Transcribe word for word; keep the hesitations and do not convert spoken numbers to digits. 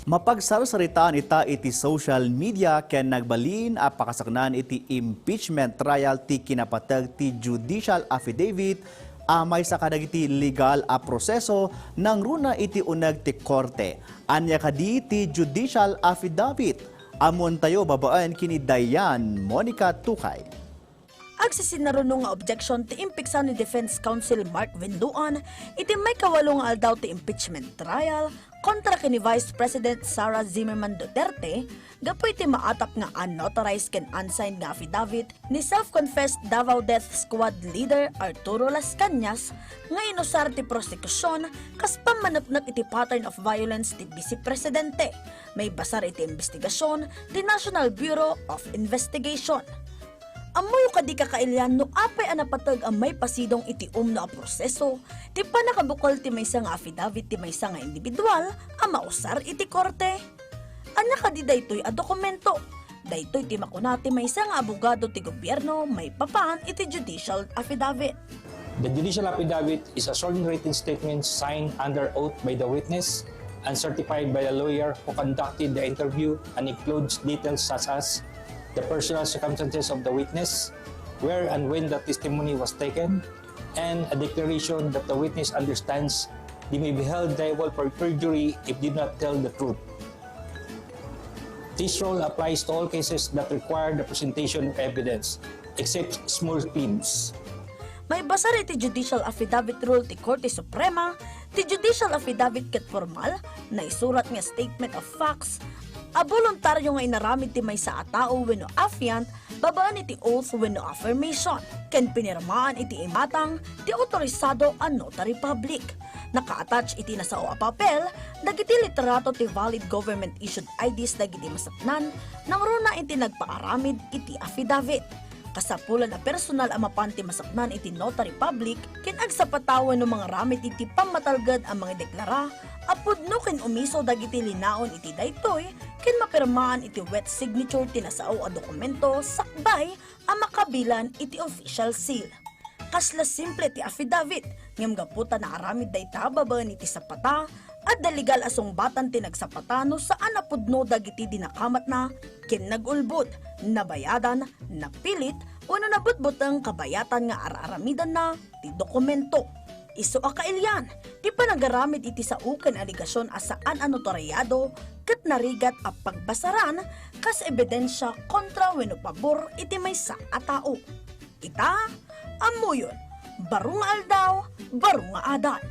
Mapagsarsaritaan ita iti social media ken nagbalin a pakasaknaan iti impeachment trial ti kinapateg ti judicial affidavit a maysa kadagiti legal a proseso nangruna iti uneg ti korte. Ania kadi ti judicial affidavit? Ammoentayo babaen ken ni Diane Monica Tukay. Agsisinaruno nga objection ti impiksan ni Defense Counsel Mark Vinduan iti maikawalo nga aldaw ti impeachment trial kontra ken ni Vice President Sara Zimmerman Duterte gapu iti maatap nga unnotarized ken unsigned nga affidavit ni self-confessed Davao Death Squad leader Arturo Las Cañas nga inusar ti prosekusion kas pammaneknek iti pattern of violence ti Vice Presidente, maibasar iti imbestigasyon ti National Bureau of Investigation. Ammoyo kadi, kakailian, no apay a napateg a maipasidong iti umno a proseso ti pannakabukel ti maysa nga affidavit ti maysa nga individual a mausar iti korte? Ania kadi daytoy a dokumento? Daytoy ti makuna ti maysa nga abogado ti gobierno maipapan iti judicial affidavit. The judicial affidavit is a sworn written statement signed under oath by the witness and certified by a lawyer who conducted the interview and includes details such as the personal circumstances of the witness, where and when the testimony was taken, and a declaration that the witness understands they may be held liable for perjury if they do not tell the truth. This rule applies to all cases that require the presentation of evidence, except small claims. Maibasar iti judicial affidavit rule ti Korte Suprema, ti judicial affidavit ket formal, naisurat nga statement of facts a boluntaryo nga inaramid ti maysa a tao wenno affiant babaen iti oath wenno affirmation ken pinirmaan iti imatang ti otorisado a notary public. Naka-attach iti nasao a papel dagiti literato ti valid government-issued I Ds dagiti masapnan nangruna iti nagpaaramid iti affidavit. Kasapulan a personal a mapan ti masapnan iti notary public ken agsapata wenno mangaramid iti pammatalged a mangideklara a pudno ken umiso dagiti linaon iti daytoy ken mapirmaan iti wet signature ti nasao a dokumento sakbay a makabilan iti official seal. Kasla simple ti affidavit, ngem gapu ta naaramid dayta babaen iti sapata, adda legal a sungbatan ti nagsapata no saan a pudno dagiti dinakamatna ken nag-ulbod, nabayadan, napilit, wenno nabutbuteng kabayatan nga ar-aramidanna ti dokumento. Isu a kailian, ti panagaramid iti sao ken alegasion a saan a notaryado ket narigat a pagbasaran kas ebidensia kontra wenno pabor iti maysa a tao. Ita, ammoyon, baro nga aldaw, baro nga adal.